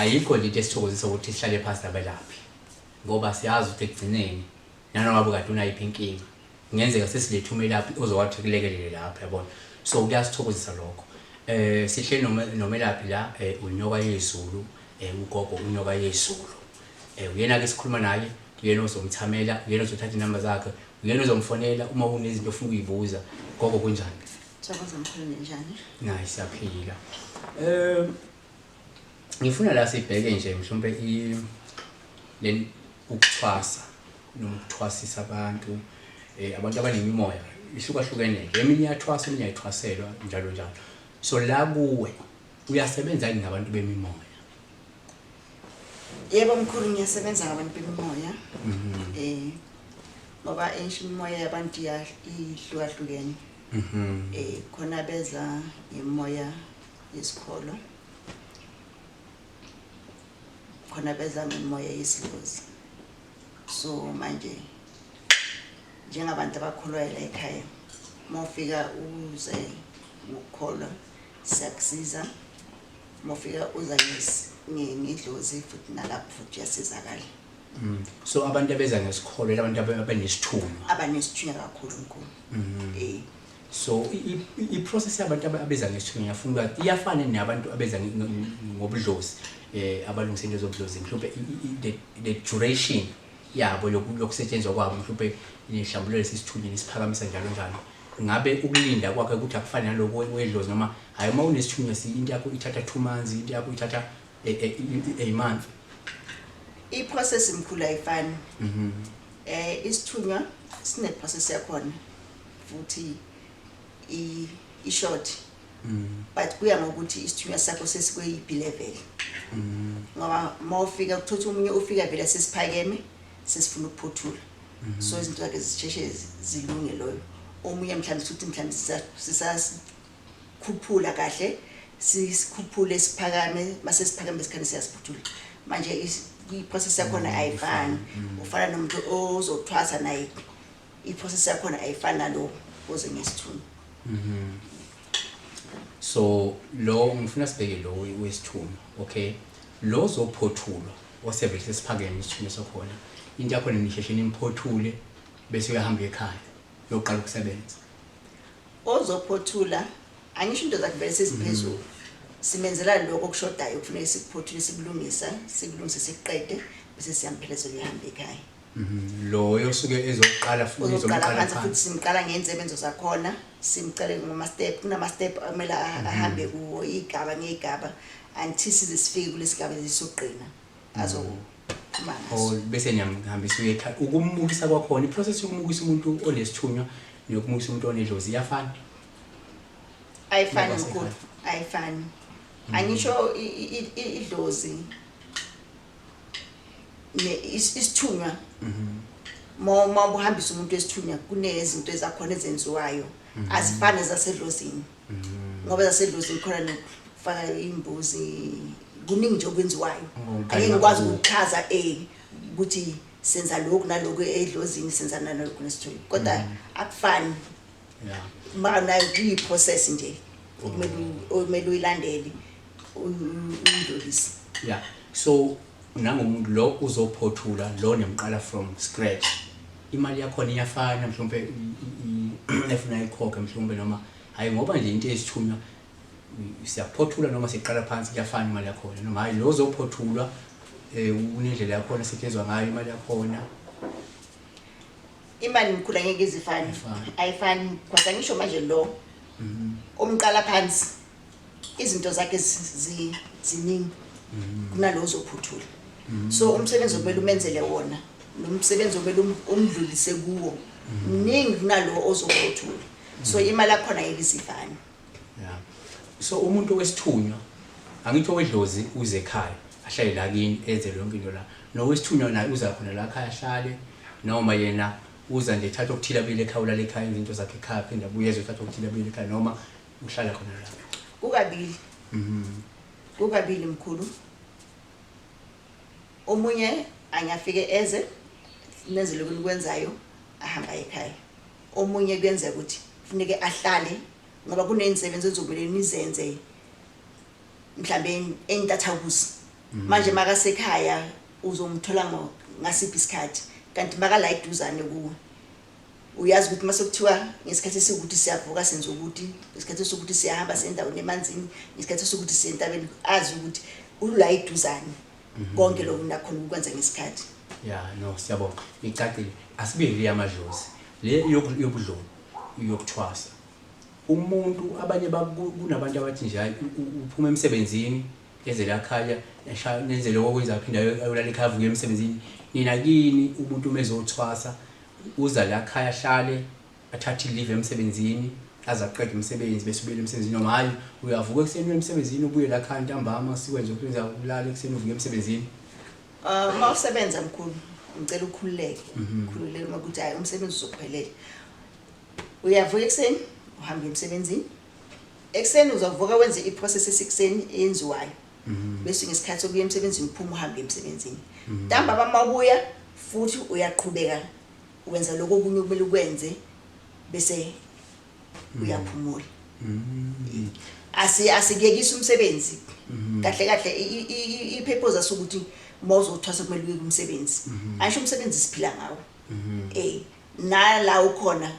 Ayikho nje into esithokozisa ukuthi sihlale phansi nabelaphi ngoba siyazi ukuthi ekugcineni nanoma ngabe kade unayiphi inkinga kungenzeka sesilethe umelaphi ozokwathi kulekelele lapha, yabona. So kuyasithokozisa lokho. Sihleli nomelaphi la, uNyoka Yezulu, ugogo uNyoka Yezulu. Uyena ke sikhuluma naye, uyena ozomthamela, uyena ozothatha inamba zakhe, uyena ozomfonela uma kunezinto ofuna ukuyibuza. Gogo, kunjani? Thokoza mkhulu, ninjani? Nayi, siyaphila. Ngifuna la sibheke nje mhlawumbe i le ukuthwasa noma ukuthwasisa abantu, abantu abanemimoya ihlukahlukene ke, eminye iyathwasa, eminye ayithwaselwa, njalo njalo. So la kuwe uyasebenza yini ngabantu bemimoya? Yebo mkhulu, ngiyasebenza ngabantu bemimoya. Ngoba engisho imimoya yabantu ihlukahlukene. Khona beza ngemimoya yesikholo, khona beza ngemimoya yesidlozi. So manje njengabantu abakholwayo la ekhaya, uma ufika uze ngokukholwa siyakusiza, uma ufika uza ngedlozi futhi nalapho futhi uyasizakala. So abantu abeza ngesikholo abantu abanesithunywa? Abanesithunywa kakhulu mkhulu. So i-process yabantu abeza ngesithunywa, ngiyafuna ukwazi, iyafana nabantu abeza ngobudlozi, abalungisa into zobudlozi? Mhlawumbe the duration yabo yokusetshenzwa kwabo, mhlawumbe nihlambulele sisithunywa, nisiphakamisa njalo njalo, ngabe ukulinda kwakhe ukuthi akufani naloko wedlozi, noma hayi, uma unesithunywa into yakho ithatha 2 months, into yakho ithatha a month? I-process mkhulu ayifani. Isithunywa sine process yakhona futhi i-short, but kuya ngokuthi isithunywa sakho sesikweyiphi level, ngoba uma ufika kuthatha omunye ufika vele sesiphakeme, sesifuna ukuphothula, so izinto zakhe zisheshe zilunge loyo. Omunye mhlawumbe sithi mhlawumbe sisasikhuphula kahle, sikhuphule siphakame, mase siphakame sikhane siyasiphuthula. Manje i-process yakhona ayifani. Ufana nomuntu ozothwasa naye, i-process yakhona ayifani nalo oze ngesithunywa. So lo ngifuna sibheke lo wesithunywa. Okay, lo ozophothulwa osevele sesiphakeme isithunywa sokhona, into yakhona nisheshe nimphothule bese uyahamba ekhaya yoqala ukusebenza? Ozophothula, angisho into zakhe vele seziphezulu, simenzela lokho okushodayo kufuneka sikuphothule, sikulungisa, sikulungise, sikuqede, bese siyamphelezela, uyahamba ekhaya. Loyo osuke ezoqala futhi uzoqala izomqala phansi futhi phansi. Simqala ngey'nsebenzo zakhona, simqale ngama-step, kunama-step akumele ahambe kuwo, iy'gaba ngey'gaba, until size sifike kulesi gaba esisogqina azophuma ngaso. Oh, bese niyamhambisa uye ekhaya. Ukumukisa kwakhona, i-process yokumukisa umuntu onesithunywa nokumukisa umuntu onedlozi iyafana? Ayifani. Ngokwasekhaya. Mkhulu, ayifani. Angisho idlozi isithunywa, ma uhambisa umuntu esithunywa kunezinto ezakhona ezenziwayo, azifani zasedlozini, ngoba zasedlozini khona nokufaka imbuzi, kuningi nje okwenziwayo. Oh, Angeke ngikwazi kanye ukuchaza ukuthi senza lokhu nalokhu edlozini, senza nalokhu nesithunywa, kodwa akufani. Ma nayo kuyi-process nje okumele okumele uyilandele, uyidlulise. Yeah, so nangomuntu lo uzophothula lo nemqala from scratch, imali yakhona iyafana mhlawumbe efuna ikhokhe mhlawumbe, noma hayi, ngoba nje into eyisithunywa siyaphothula noma siqala phansi, kuyafana imali yakhona, noma hayi, lo ozophothulwa unendlela yakhona esetshenzwa ngayo imali yakhona? Imali mkhulu angeke izifane. Ayifani. Ayifani, kodwa ngisho manje lo umqala phansi izinto zakhe ziningi kunalo ozophuthula, so umsebenzi okumele umenzele wona nomsebenzi okumele umdlulise kuwo mningi kunalo ozophuthula, so imali yakhona angeke izifane. Yeah, so umuntu wesithunywa, angithi owedlozi uze ekhaya ahlale la kini, enze yonke into la, nowesithunywa naye uza khona la ekhaya ahlale, noma yena uza nje ethatha okuthile abuyele ekhaya, ulala ekhaya, enze into zakhe ekhaya, aphinde abuye ezothatha okuthile abuyele ekhaya, noma uhlala khona la? Kukabili. Kukabili mkhulu. Omunye angafike eze nenze lokhu nikwenzayo, ahamba ekhaya. Omunye kuyenzeka ukuthi kufuneke ahlale ngoba kuney'nsebenzi ezomele nizenze mhlambe entathakusa. Manje makasekhaya uzomthola ngasiphi isikhathi? Kanti makala eduzane kuwe uyazi ukuthi mase kuthiwa ngesikhathi esiwukuthi siyavuka senza ukuthi, ngesikhathi esiwukuthi siyahamba siyendaweni emanzini, ngesikhathi esiwukuthi siye entabeni, azi ukuthi ula eduzane. Konke lokhu nakhona ukwenza ngesikhathi. Ya, no, siyabonga, icacile. Asibili yamadlozi le yobudlozi yokuthwasa umuntu. Abanye kunabantu abathi nje hayi, uphuma emsebenzini eze la khaya, nenze lokho okwenza, aphinde ayolala ekhaya, avuke emsebenzini. Nina kini umuntu uma ezothwasa uza la khaya, ahlale, athathe i-leave emsebenzini aze aqede umsebenzi bese ubuyele emsebenzini, noma hhayi, uyavuka ekuseni uye emsebenzini, ubuye la khaya ntambama, sikwenze ukwenza, ulale ekuseni, uvuke emsebenzini? Uma usebenza mkhulu, ngicela ukhululeke, ukhululeke uma kuthi hayi, umsebenzi uzophelela. Uyavuka ekuseni uhambe emsebenzini. Ekuseni uzovuka wenze i-process esekuseni eyenziwayo, bese ngesikhathi sokuya emsebenzini uphuma uhambe emsebenzini. Ntambama uma ubuya futhi uyaqhubeka wenza lokho okunye okumele ukwenze bese uyaphumula. Asikuyekisa umsebenzi kahle kahle. I-purpose asukuthi uma uzothwasa kumele uye kumsebenzi, ayisho umsebenzi siphila ngawo. Nala ukhona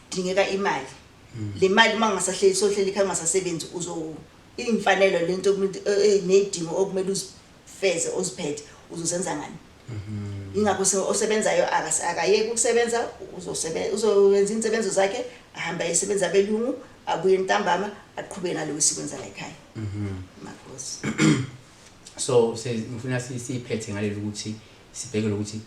kudingeka imali. Le mali uma ungasahleli, sohleli ekhaya ungasasebenzi, uzo iy'mfanelo lento ney'dingo okumele uzifeze, uziphethe, uzozenza ngani? Ingakho osebenzayo akayeki ukusebenza, uzowenza iy'nsebenzo zakhe, ahambe ayesebenza abelungu, abuye ntambama aqhubeke naloku esikwenza la ekhaya, makhosi. So ngifuna siyiphethe ngaleli ukuthi sibheke ukuthi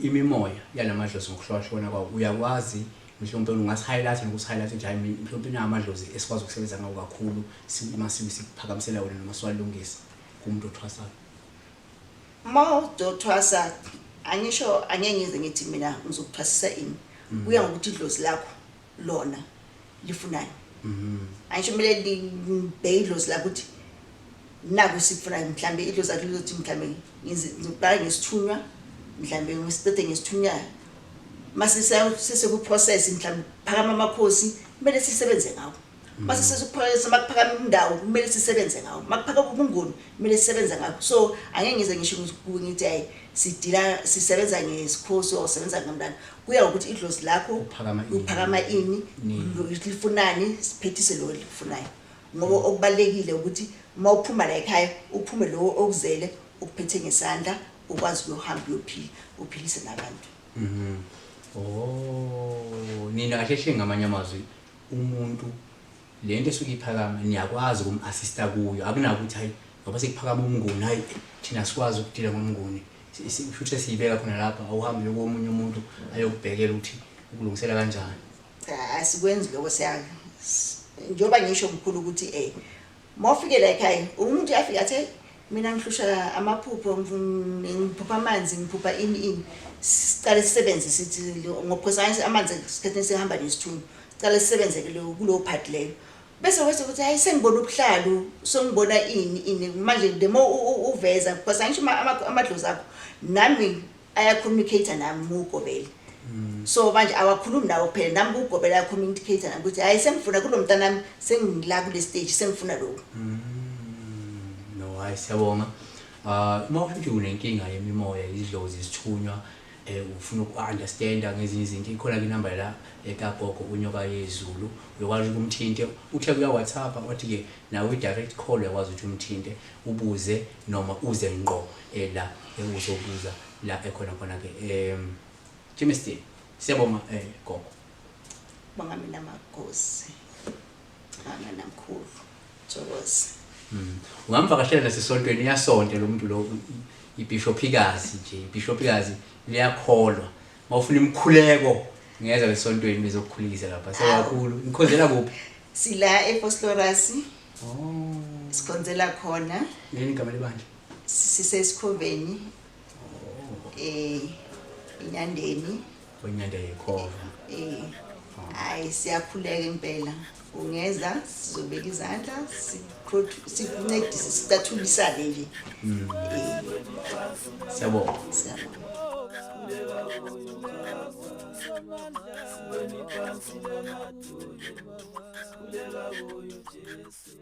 imimoya yalamadlozi ngokuhlukahlukana kwawo, uyakwazi mhlawumbe ungasi-highlight nokusi-highlight ukuthi hayi, mhlawumbe inamadlozi esikwazi ukusebenza ngawo kakhulu uma sikuphakamisela wena noma siwalungisa kumuntu othwasayo? Uma uzothwasa, angisho, angeke ngize ngithi mina ngizokuthwasisa ini. Kuya ngokuthi idlozi lakho lona lifunani. Angisho kumele ngibheke idlozi lakho ukuthi naku sikufunayo. Mhlambe idlozi lakho lizothi mhlambe ngizoqala ngesithunywa, mhlambe ngisicede ngesithunywa, mase sesekuprocess mhlambe phakama amakhosi, kumele sisebenze ngawo. Mase sesikuprocess, makuphakama indawo, kumele sisebenze ngawo. Makuphakama ubungoni, kumele sisebenze ngakho. So angeke ngize ngisho ngithi hayi, sidila, sisebenza ngesikhosi or sebenza ngomntana. Kuya ngokuthi idlozi lakho Kuphakama ini. Kuphakama ini. Nini. Lifunani, siphethise lo lifunayo, ngoba okubalulekile ukuthi uma uphuma la ekhaya uphume lo okuzele ukuphethe ngesandla, ukwazi ukuyohamba uyophila, uphilise nabantu. Oh, nina kahle hle, ngamanye amazwi umuntu lento esuke iphakama niyakwazi ukum-assista kuyo. Akunakuthi hayi, ngoba sekuphakama umnguni, hayi, thina sikwazi ukudila ngomnguni. Futhi siyibeka khona lapha, awuhambe komunye umuntu ayokubhekela ukuthi ukulungisela kanjani. Cha, asikwenzi lokho. Njengoba ngisho mkhulu ukuthi uma ufike la ekhaya umuntu afike athi, "Hey, mina ngihlusha amaphupho, ngiphupha amanzi, ngiphupha ini ini." Sicale sisebenze sithi ngoba amanzi esikhathini sihamba nesithunywa, sicale sisebenze kulowo part leyo, bese wese ukuthi hayi, sengibona ubuhlalu, sengibona ini ini. Manje the more uveza, because angisho amadlozi akho nami aya-communicate nami mugobele. So manje awakhulumi nawo kuphela, nami kugobela aya-communicate nami ukuthi hayi, sengifuna kulo mntanami, sengila kule stage, sengifuna lokhu. No, hayi, siyabonga. Uma uthi unenkinga yemimoya, idlozi, isithunywa, ufuna uku-understanda ngezinye izinto, ikhona ke inamba la ekagogo uNyoka Yezulu, uyakwazi ukumthinte. Uthe kuya WhatsApp, wathi ke nawe i-direct call uyakwazi ukuthi umthinte ubuze noma uze ngqo la uzobuza la ekhona khona ke Germiston. Siyabonga gogo. Bonga mina makhosi, bonga namkhulu, thokoza. Ungamvakashela nasesontweni, uyasonta lo muntu lo, ibhishophikazi nje, ibhishophikazi liyakholwa. Mawufuna imikhuleko ngeza lesontweni bezokukhulekisa lapha. Siyakakhulu. Nikhonzela kuphi? Sila eVosloorus. Oh. Sikhonzela khona. Yini igama lebandla? Sisesikhoveni. Inyandeni. Onyanda yekhova. Hayi, siyakhuleka impela. Ungeza sizobeka izandla, sikuncedise, sicathulisane nje. Siyabonga. Siyabonga. Sikhuleka kuyo Jesu.